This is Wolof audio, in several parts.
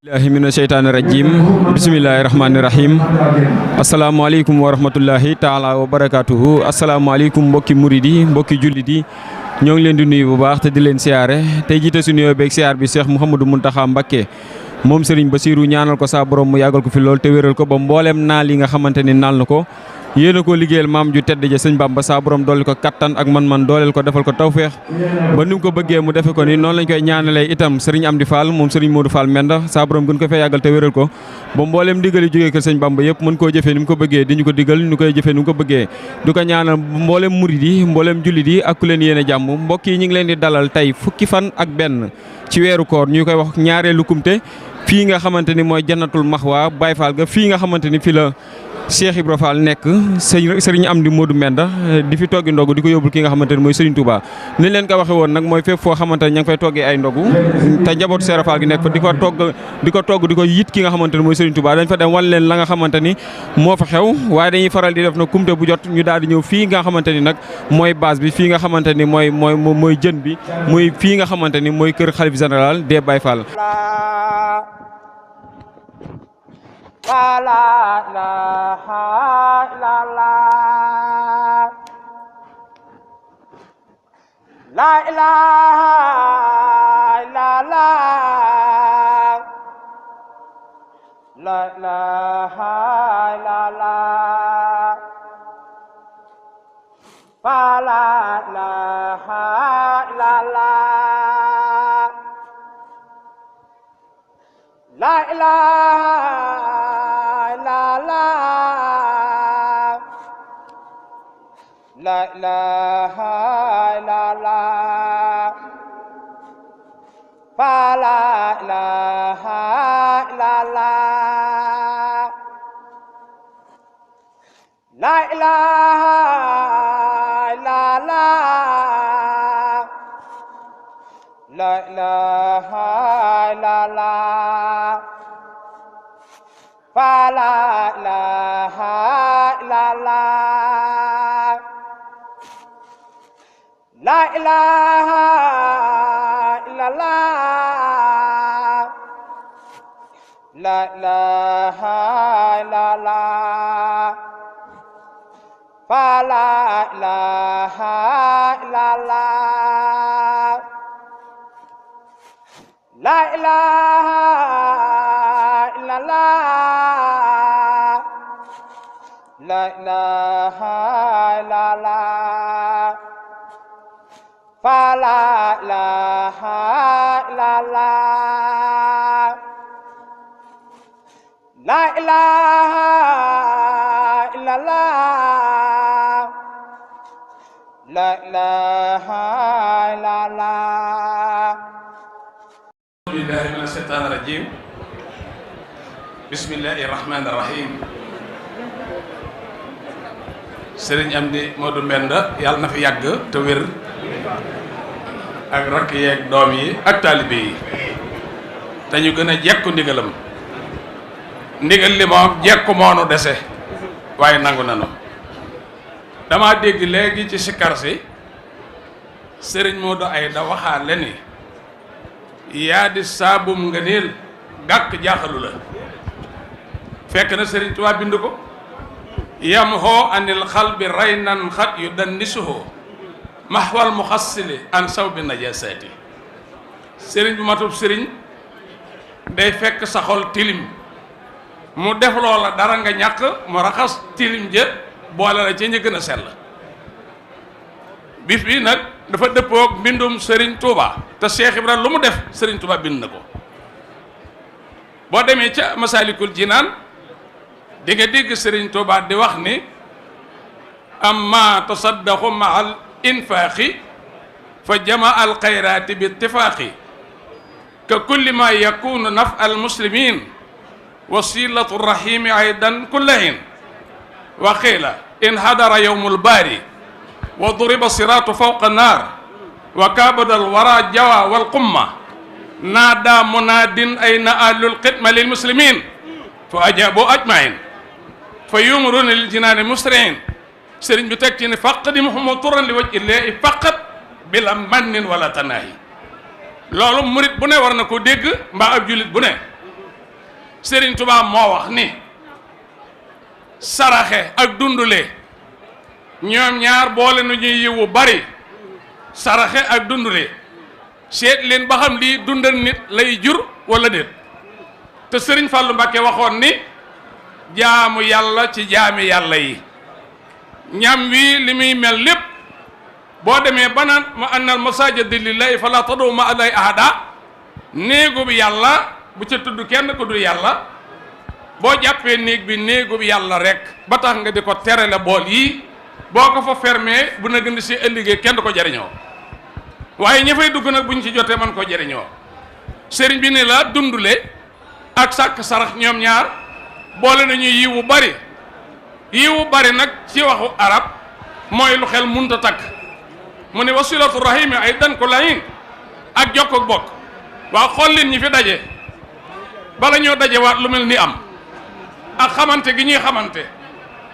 billahi mina sheytaani rajim bismillahi rahmaani rahim asalaamaaleykum wa rahmatullahi taala wa barakatuhu asalaamaaleykum mbokki murid yi mbokki jullit yi ñoo ngi leen di nuyu bu baax te di leen siyaare tey jiite su nuyoo beeg siyaar bi Cheikh Mouhamadou Mountakha Mbacké moom Serigne Bassirou ñaanal ko saa borom mu yàggal ko fi lool te wéral ko ba mbooleem naal yi nga xamante ni naal na ko yéena ko liggéeyal maam ju tedd ja sëñ Bamba saa borom dooleel ko kattan ak man-man dooleel ko defal ko tawféex ba ni mu ko bëggee mu defe ko ni noonu lañ koy ñaanalee itam Serigne Amdi Fall moom Serigne Modou Fall Menda saa borom gën ko fee yàggal te wéral ko ba mbooleem digal yi jógee kër sëñ Bamba yëpp mën koo jëfee ni mu ko bëggee di ñu ko digal ñu koy jëfee ni mu ko bëggee du ko ñaanal mbooleem murid yi mbooleem jullit yi ak ku leen yéene jàmm mbokk yi ñu ngi leen di dalal tey fukki fan ak benn ci weeru koor ñu koy wax ñaareelu kumte fii nga xamante ni mooy jannatul maxwa Baye Fall ga fii nga xamante ni fi la Cheikh Ibra Fall nekk Serigne Amdi Modou Menda di fi toggi ndogu di ko yóbbul ki nga xamante ni mooy Serigne Touba ni leen ko waxe woon nag mooy fépp foo xamante ni ña ngi fay toggee ay ndogu te njabootu Cheikh Fall gi nekk fa di ko togg di ko yit ki nga xamante ni mooy Serigne Touba dañ fa dem wan leen la nga xamante ni moo fa xew waaye dañuy faral di def na kumte bu jot ñu daal di ñëw fii nga xamante ni nag mooy base bi fii nga xamante ni mooy jën bi muy fii nga xamante ni mooy kër xalif général des Baye Fall. La ilaha illallah la ilaha illallah la ilaha illallah la ilaha illallah la ilaha La ilaha illallah la ilaha illallah la ilaha illallah la ilaha illallah la ilaha illallah La ilaha illallah La ilaha illallah La ilaha illallah La ilaha illallah La ilaha illallah La ilaha illallah La ilaha illallah La ilaha illallah Billahi minash shaitanir rajim Bismillahirrahmanirrahim Serigne Amdi Modou Menda yàlla na fi yàgg te wér ak rakk yeeg doom yi ak taalibe yi dañu gën a jekku ndigalam ndigal li moom jekku moonu dese waaye nangu nanu dama dégg léegi ci sikkar si Serigne Modou Aïda waxaale ni yaa di saabum nga niil gàkk jaaxalu la fekk na Serigne Touba bind ko yam hoo anil xal bi rey nan xat yu dan nisuhoo maxwal mu xassili an saw bi najasaati sëriñ bu matub sëriñ day fekk sa xol tilim mu def loola dara nga ñàkk mu raxas tilim jë boole la ci ñi gën a sell bis bi nag dafa dëppoog mbindum sëriñ Touba te Cheikh Ibra lu mu def sëriñ Touba bind na ko boo demee ca Masalikul Jinaan di nga dégg sëriñ Touba di wax ni amma tasaddaqu ma'al infaaxi fa jamaa al xayraati bi ittifaaqi ka kulli ma yakunu naf al muslimin wasilatu rahimi aydan kullahin wa qiila in hadara yowmul baari wa duriba siraatu fawqa naar wa kaabada al wara jawa wal qumma naada munaadin ayna ahlul xidma lil muslimin fa ajaabu ajmain fa yumruna lil jinaani musriin sëriñ bi teg ci ne faq di Muhammad turan li waj illaahi faqat bila mannin wala tanaahi loolu murit bu ne war na ko dégg mbaa ab jullit bu ne Serigne Touba moo wax ni saraxe ak dundule ñoom ñaar boole nu ñuy yiwu bari saraxe ak dundule seet leen ba xam lii dundal nit lay jur wala déet te Serigne Fallou Mbacké waxoon ni jaamu yàlla ci jaami yàlla yi ñam wi li muy mel lépp boo demee ba naan ma annal masajida lillahi fala tad'u ma'a allahi ahada néegu bi yàlla bu ca tudd kenn ku dul yàlla boo jàppee néeg bi néegu bi yàlla rek ba tax nga di ko tere la bool yii boo ko fa fermé bu na gën si ëllëgee kenn du ko jariñoo waaye ña fay dugg nag buñ ci jotee man ko jariñoo sëriñ bi ne la dundule ak sàkk sarax ñoom ñaar boole nañu yiwu bari nag ci waxu arab mooy lu xel munta takk mu ne wasilatu rahimi ay dan ko layin ak jokk ak bokk waaw xool leen ñi fi daje bala ñoo daje waat lu mel ni am ak xamante gi ñuy xamante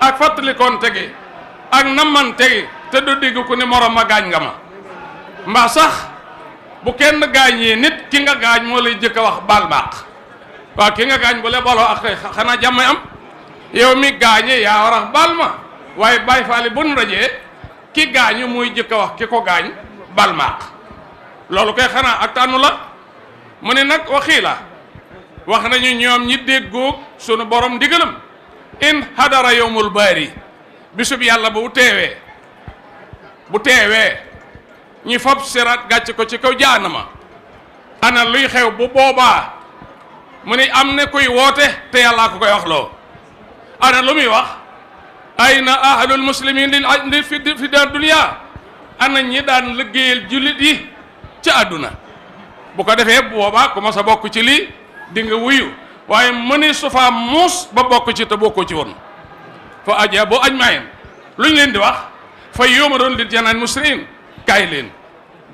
ak fàttalikoonte gi ak nammante gi te du dégg ku ne morom ma gaañ nga ma mbaa sax bu kenn gaañee nit ki nga gaañ moo lay jëkk a wax baal baaq waaw ki nga gaañ bu le baloo ak xanaa jàmm am yow mi gaañe yaa war a baal ma waaye bàyyi faale bu nu dajee ki gaañu muy jëkk a wax ki ko gaañ baal maaq loolu koy xanaa ak tànnu la mu ne nag waxii la wax nañu ñoom ñi déggoog sunu borom ndigalam in hadara yowmul baari bisub yàlla bu teewee ñi fab siraat gàcc ko ci kaw jaanama ana luy xew bu boobaa mu ne am na kuy woote te yàllaa ko koy wax loo ana lu muy wax ayna ahlul muslimin li fi daar dunya ana ñi daan liggéeyal jullit yi ci àdduna bu ko defee bu boobaa ku ma sa bokk ci lii di nga wuyu waaye mëni su faa muus ba bokk ci te bokkoo ci woon fa aja boo aj maayen lu ñu leen di wax fa yóoma doon li janaan muslimin kaay leen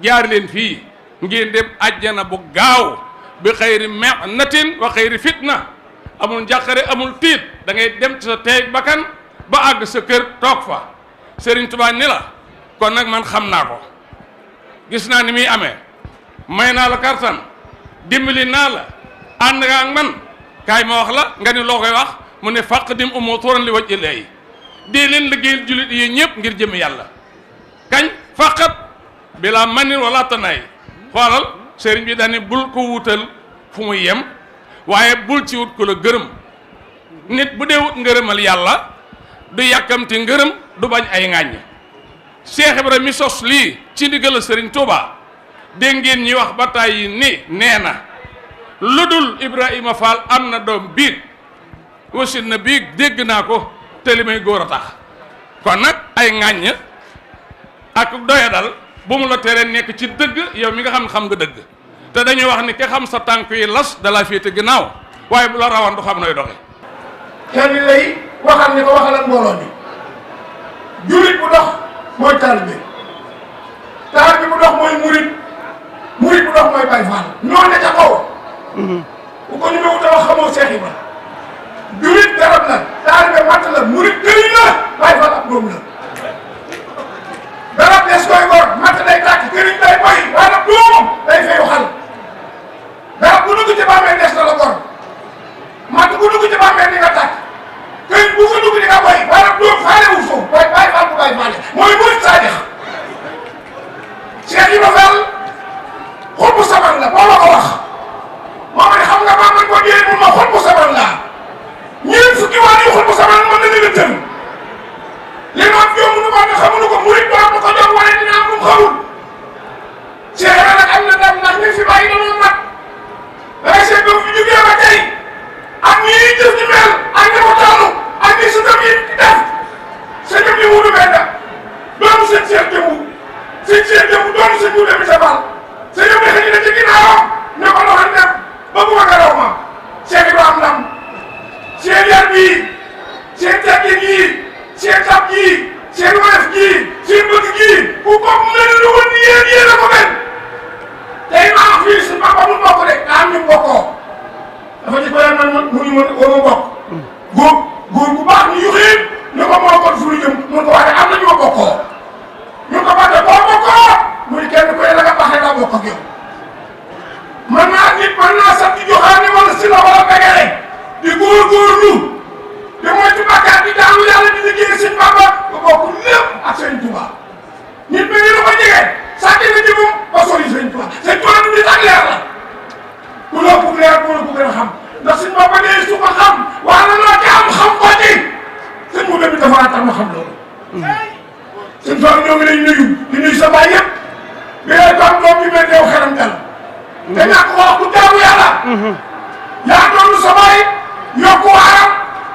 jaar leen fii ngeen dem ajjana bu gaaw bi xayri mehnatin wa xayri fitna amul njàqare amul tiit da ngay dem ci sa teeg bakkan ba àgg sa kër toog fa Serigne Touba ni la kon nag man xam naa ko gis naa ni muy amee may naa la kartan dimbali naa la ànd nga ak man kaay ma wax la nga ni loo koy wax mu ne fàq dim umoo turan li waj illaahi dee leen liggéeyal jullit yi ñëpp ngir jëm yàlla kañ faqat bila manin wala tanaay xoolal sëriñ bi daane bul ko wutal fu muy yem waaye bul ci wut ko la gërëm nit bu dee wut ngërëmal yàlla du yàkkamti ngërëm du bañ ay ŋàññ Cheikh Ibrahima mi sos lii ci ndigal sëriñ Touba dégg ngeen ñi wax ba tàyyi ni nee na lu dul Ibrahima Fall am na doom biig wasit na biig dégg naa ko te li may góor a tax kon nag ay ŋàññ ak doya dal bu mu la teree nekk ci dëgg yow mi nga xam nga dëgg te dañuy wax ni ke xam sa tànk yi las da la féete ginnaaw waaye bu la rawan du xam nooy doxe kenn lay waxal ni ko waxal ak mbooloo mi jullit bu dox mooy taalibe bu dox mooy murit bu dox mooy Baay Faal ñoo ne ca kaw bu ko ñu wut a wax xamoo Seex Ibra jullit garab la taalibe matt la murit këriñ la Baay Faal ab doom la garab des koy gor matt day tàkk këriñ day boy waaye nag doomam day feeyu xal garab bu dugg ci bàmmeel des na la gor matt bu dugg ci bàmmeel di nga tàkk këriñ bu fa dugg di nga boy waaye nag doom faale wu foofu waaye Baay Faal bu Baay Faal mooy murit saadix Seex Ibra Faal xol bu saban la boo la ko wax moo ne xam nga maa man ko dee mun ma xol bu saban laa ñeent fukki waan yu xol bu saban mën na leen tën li noon jom nu ko ne xamuñu ko murit doom nu ko jox waaye dina am lu mu xamul Seex Ibra nag am na ndam ndax ñu fi bàyyi dañoo mat waaye Seex Ibra fi jógee ba tey ak ñii jëf ñu mel ak ñi ko taalu ak ñi su dem yi def sa jëm yi wutu benn doomu seen Seex jëmu seen Seex jëmu doomu seen ñu dem sa bal sa jëm yi xëy na ci ginnaawam ne ko doxal def ba bu ma garaw ma Seex Ibra am ndam seen yar bii seen teggin yii seen tab gii seen woyof gii seen bëgg gii ku ko mel lu woon ni yéen a ko mel tey maa wax fii suñu papa mu bokk de daa am ñu bokkoo dafa ci koy man mu ñu mën war a bokk góor bu baax ñu yuxiit ñu ko moo kon suñu jëm mun ko waxee am na ñu ma bokkoo ñu ko waxee boo bokkoo muy kenn ku ne la nga baaxee daa bokk ak yow mën naa nit mën naa sant joxaane wala si la wala begere doom bi mel yow xelam dal te ñàkk ko wax ku jaamu yàlla yaa doon sa baay yokku waaram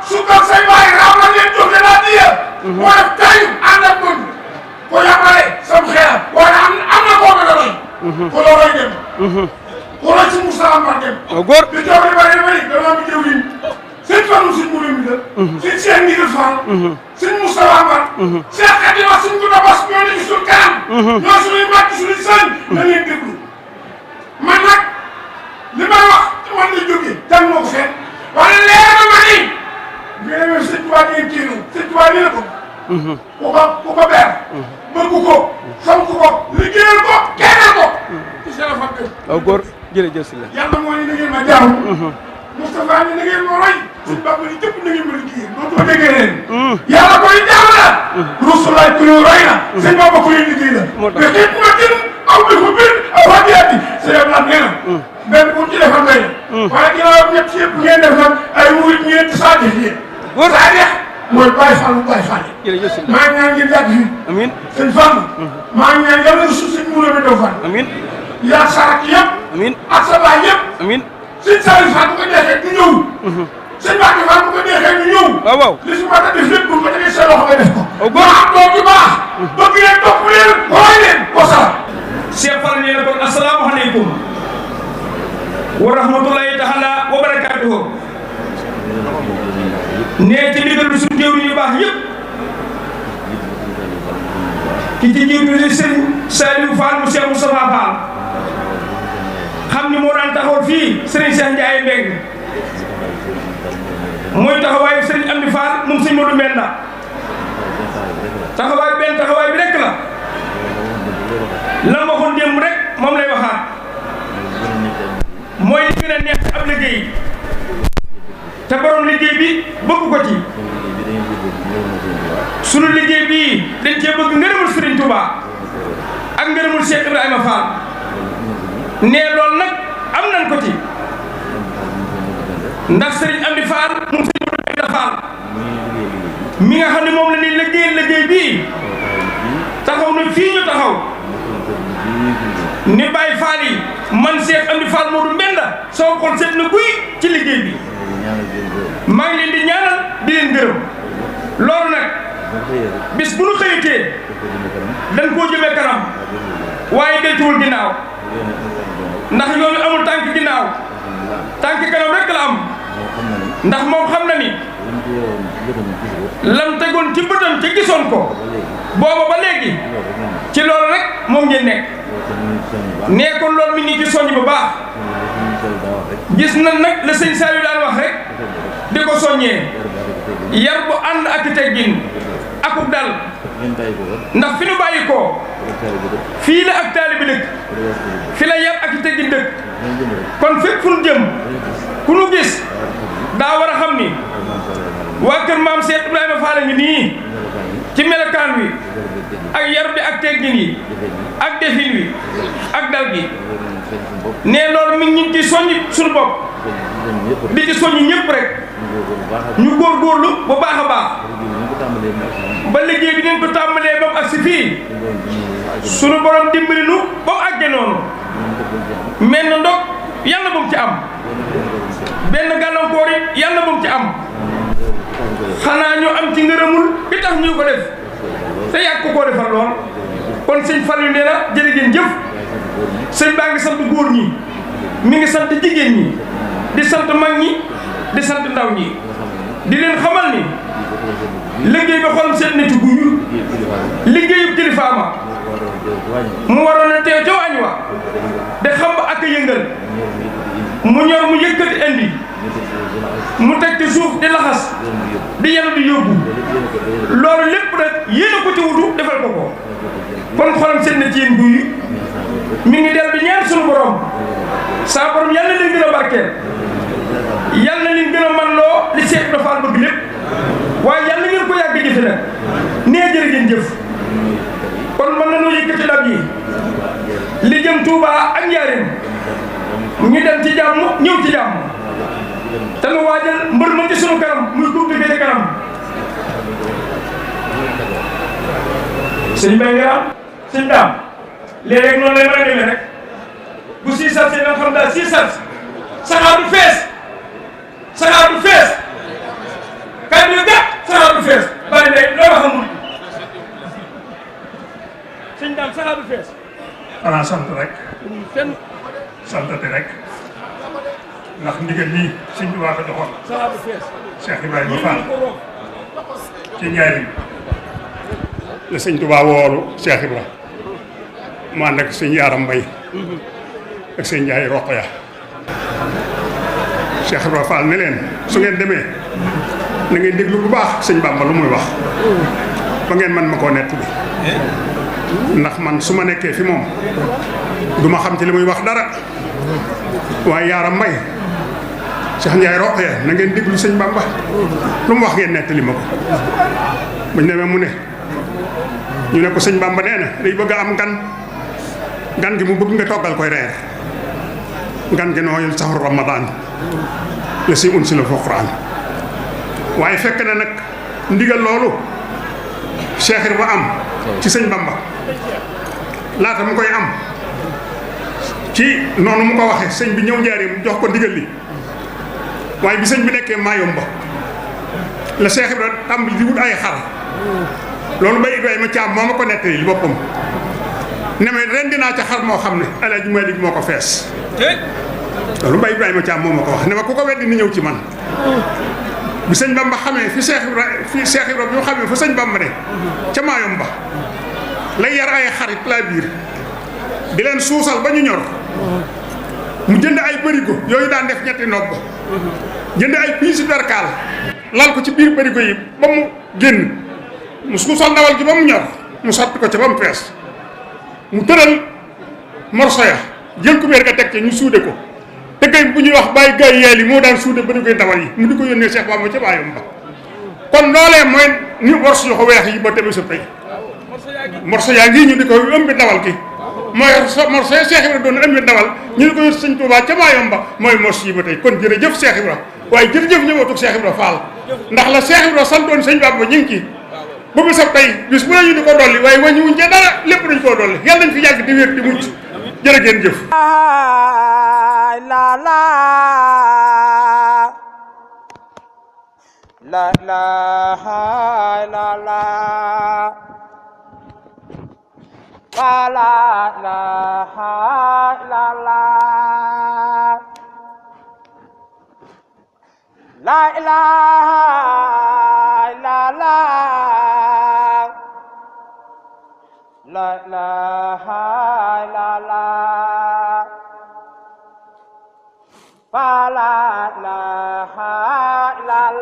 sukkal say baay raam na leen jox leen addiya moo def tayu ànd ak mën ko yamale sam xelam waaye am na koo mën a roy ko loo roy dem ko roy si Moussa Amar dem góor di jox li bari dama mi jëw liñ sëñ Fallou sëñ Mourou mi la sëñ Cheikh Ndigal Fall sëñ Moussa Amar Cheikh Khadima sëñ Gouda Bass ñoo nekk suñu kanam ñoo suñuy màgg suñuy sëñ na leen déglu man nag li may wax ci man la jógee jàng moo ko fenn wala leer na ma ni nga demee sëñ Tuubaa ngeen kii na sëñ Tuubaa nii la ko ku ko beer bëgg ko fonk ko liggéeyal ko kennal ko ci seen fan kay waaw góor jërëjëf si la yàlla moo ni na ngeen ma jaamu Moustapha ni na ngeen ma roy suñ bàpp ni jëpp na ngeen ma liggéeyal dootu ma déggee leen yàlla koy jaam la Rasulaay ku ñu roy na sëñ bàpp ku ñu liggéey la mais xit ma tin aw bi ko bir aw hadiyaati sëñ Ablaye nee na benn bu ci defal ngay waaye ginnaaw ñett yëpp ngeen def nag ay murit ñeenti saadix yi saadix mooy Baye Fall Baye Fall jërëjëf si la maa ngi ñaan ngeen yàgg fi amiin sëñ Fall maa ngi ñaan yàlla na suuf sëñ Mourou bi doo fan amiin yaa sarak yëpp amiin ak sa baay yëpp amiin sëñ Saliou Fall bu ko neexee du ñëw sëñ Mbacke Fall bu ko neexee du ñëw waaw waaw li si mat a def lépp bu ko tegee sa loxo nga def ko góor maa am doom yu baax bëgg leen topp leen roy leen wasalaam Cheikh Fall nee na kon asalaamaaleykum wa rahmatulahi taala wa barakaatuhu nee ci ndigal bi suñu jëwriñ yu baax yëpp ki ci jiitu di sëñ Saliou Fall mu Cheikh Moustapha Fall xam ni moo daan taxaw fii sëriñ Cheikh Ndiaye Mbeng mooy taxawaayu sëriñ Amdi Fall moom sëñ Modou Mbenda taxawaay benn taxawaay bi rek la la ma waxoon démb rek moom lay waxaat mooy li gën a neex ab liggéey te borom liggéey bi bëgg ko ci sunu liggéey bii dañ cee bëgg ngërëmul Serigne Touba ak ngërëmul Cheikh Ibrahima Fall nee loolu nag am nañ ko ci ndax Serigne Amdi Fall moom Serigne Modou Mbenda Fall mi nga xam ne moom la ni liggéey bii taxaw na fii ñu taxaw ni Baye Fall yi man Cheikh Amdi Fall Modou Mbenda soo xool seet na guy ci liggéey bi maa ngi leen di ñaanal di leen gërëm loolu nag bis bu nu xëyatee dañ koo jëmee kanam waaye deltuwul ginnaaw ndax yoonu amul tànk ginnaaw tànk kanam rek la am ndax moom xam na ni lam tegoon ci bëtam ci gisoon ko booba ba léegi ci loolu rek moom ngeen nekk nekkoon loolu mi ngi ci soññ bu baax gis na nag la sëñ Saliou daan wax rek di ko soññee yar bu ànd ak teggin akub dal ndax fi nu bàyyi ko fii la ak taalibe bi dëkk fi la yar ak teggin dëkk kon fépp fu nu jëm ku nu gis daa war a xam ni waa kër maam Cheikh Ibrahima Fall ngi nii ci melokaan wi ak yar bi ak teggin yi ak defin wi ak dal gi ne loolu mi ngi ci soññ suñu bopp di ci soññ ñëpp rek ñu góorgóorlu bu baax a baax ba liggéey bi ngeen ko tàmbalee ba mu agsi fii sunu borom dimbali nu ba mu àggee noonu mel na ndog yàlla bu mu ci am benn gàllankoor yi yàlla bu mu ci am xanaa ñu am ci ngërëmul bi tax ñu ko def te yàgg koo defal lool kon sëñ Fallou nee na jërë ngeen jëf sëñ baa ngi sant góor ñi mi ngi sant jigéen ñi di sant mag ñi di sant ndaw ñi di leen xamal ni liggéey ba xolam seet na ci guyu liggéeyu kilifaama mu waroon a teew ca waañ wa de xam ba ak yëngal mu ñor mu yëkkati indi mu teg ci suuf di laxas di yenu di yóbbu loolu lépp nag yéen a ko ci wutu defal ko ko kon xolam seet na ci yéen guyu mi ngi del di ñaan sunu borom saa borom yàlla leen gën a barkeel yàlla leen gën a man loo li Cheikh Ibra Fall bëgg lépp waaye yàlla ngeen ko yàgg jëfe nag nee jërë ngeen jëf kon mën nañoo yëkkati dab yi li jëm Touba ak Njaaréem ñu dem ci jàmm ñëw ci jàmm te nu waajal mbër ma ci sunu kanam muy coupe bi ci kanam sëñ Mbaye nga am sëñ Daam léeg-léeg noonu lay mën a demee rek bu siisal see nga xam daal siisal saxaar du fees saxaar du fees kàddu yu gàtt saxaar du fees bari day loo wax amul sëñ daam saxaar du fees xanaa sant rek kenn santate rek ndax ndigal lii sëñ bi waa ko joxoon saxaar du fees Cheikh Ibrahima Fall ci Njaaréem la sëñ Tuubaa woolu Cheikh Ibra mu ànd ak sëñ Yaaram Mbay ak sëñ Njaay Roqaya Cheikh Ibra Fall ne leen su ngeen demee na ngeen déglu bu baax sëñ Bàmba lu muy wax ba ngeen man ma koo nettali ndax man su ma nekkee fi moom du ma xam ci li muy wax dara waaye Yaaram Mbay Cheikh Njaay Roqaya na ngeen déglu sëñ Bàmba lu mu wax ngeen nettali ma ko bañ demee mu ne ñu ne ko sëñ Bàmba nee na day bëgg a am gan gi mu bëgg nga toggal koy reer gan gi nooyul saxru Ramadan la si un si la Alxuraan waaye fekk na nag ndigal loolu Cheikh Ibra am ci sëñ Bàmba laata mu koy am ci noonu mu ko waxee sëñ bi ñëw Njaaréem jox ko ndigal li waaye bi sëñ bi nekkee Mayumba la Cheikh Ibra tàmbali di wut ay xar loolu bay Ibrahima Thiam moo ma ko nettali li boppam ne ma ren dinaa ca xar moo xam ne El Hadj Malick moo ko fees loolu bay Ibrahima Thiam moo ma ko wax ne ma ku ko weddi ni ñëw ci man bi sëñ Bamba xamee fi Cheikh Ibra bi mu xamee fa sëñ Bamba ne ca Mayumba lay yar ay xarit laa biir di leen suusal ba ñu ñor mu jënd ay bërigo yooyu daan def ñetti nopp jënd ay piisi perkaal lal ko ci biir bërigo yi ba mu génn mu suusal ndawal gi ba mu ñor mu sotti ko ca ba mu fees mu tëral morso ya jël ku béer ga teg ca ñu suude ko tëggay bu ñuy wax bàyyi gaay yeel yi moo daan suude bërigoy ndawal yi mu di ko yónnee Cheikh Bamba ca Mayumba kon loolee mooy ni morso yu ko weex yi ba tebe sa tey morso yaa ngi ñu di ko ëmbi ndawal gi mooy morso yi Cheikh Ibra doon ëmbi ndawal ñu di ko yót sëñ Tuubaa ca Mayumba mooy morso yi ba tey kon jërëjëf Cheikh Ibra waaye jërëjëf ñëwatug Cheikh Ibra Fall ndax la Cheikh Ibra santoon sëñ Bamba ñu ngi ci ba bisab tey bis bu ne ñu di ko dolli waaye wàññi wuñ ca dara lépp dañ koo dolli yàlla nañ fi yàgg di wér di mucc jërë ngeen jëf la la la ilaha illallah la ilaha illallah la ilaha illallah la ilaha illallah la ilaha illallah la ilaha illallah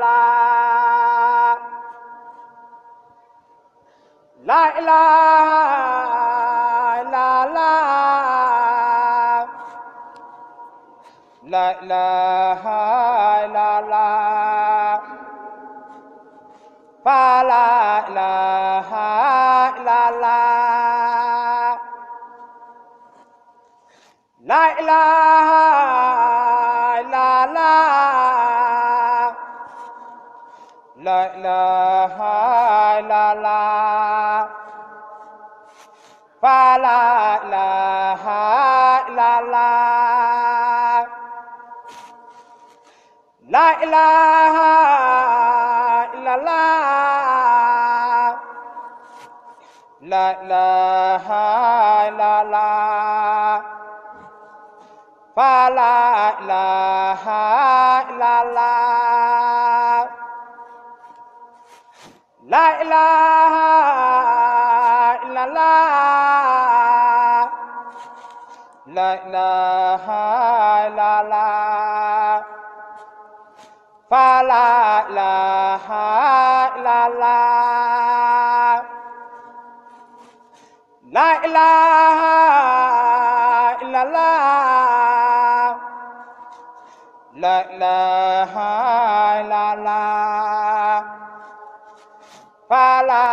la ilaha illallah la ilaha illallah la ilaha illallah la ilaha illallah la ilaha illallah la ilaha illallah la ilaha illallah la ilaha illallah la ilaha illallah la ilaha illallah la ilaha illallah la ilaha illallah la ilaha illallah la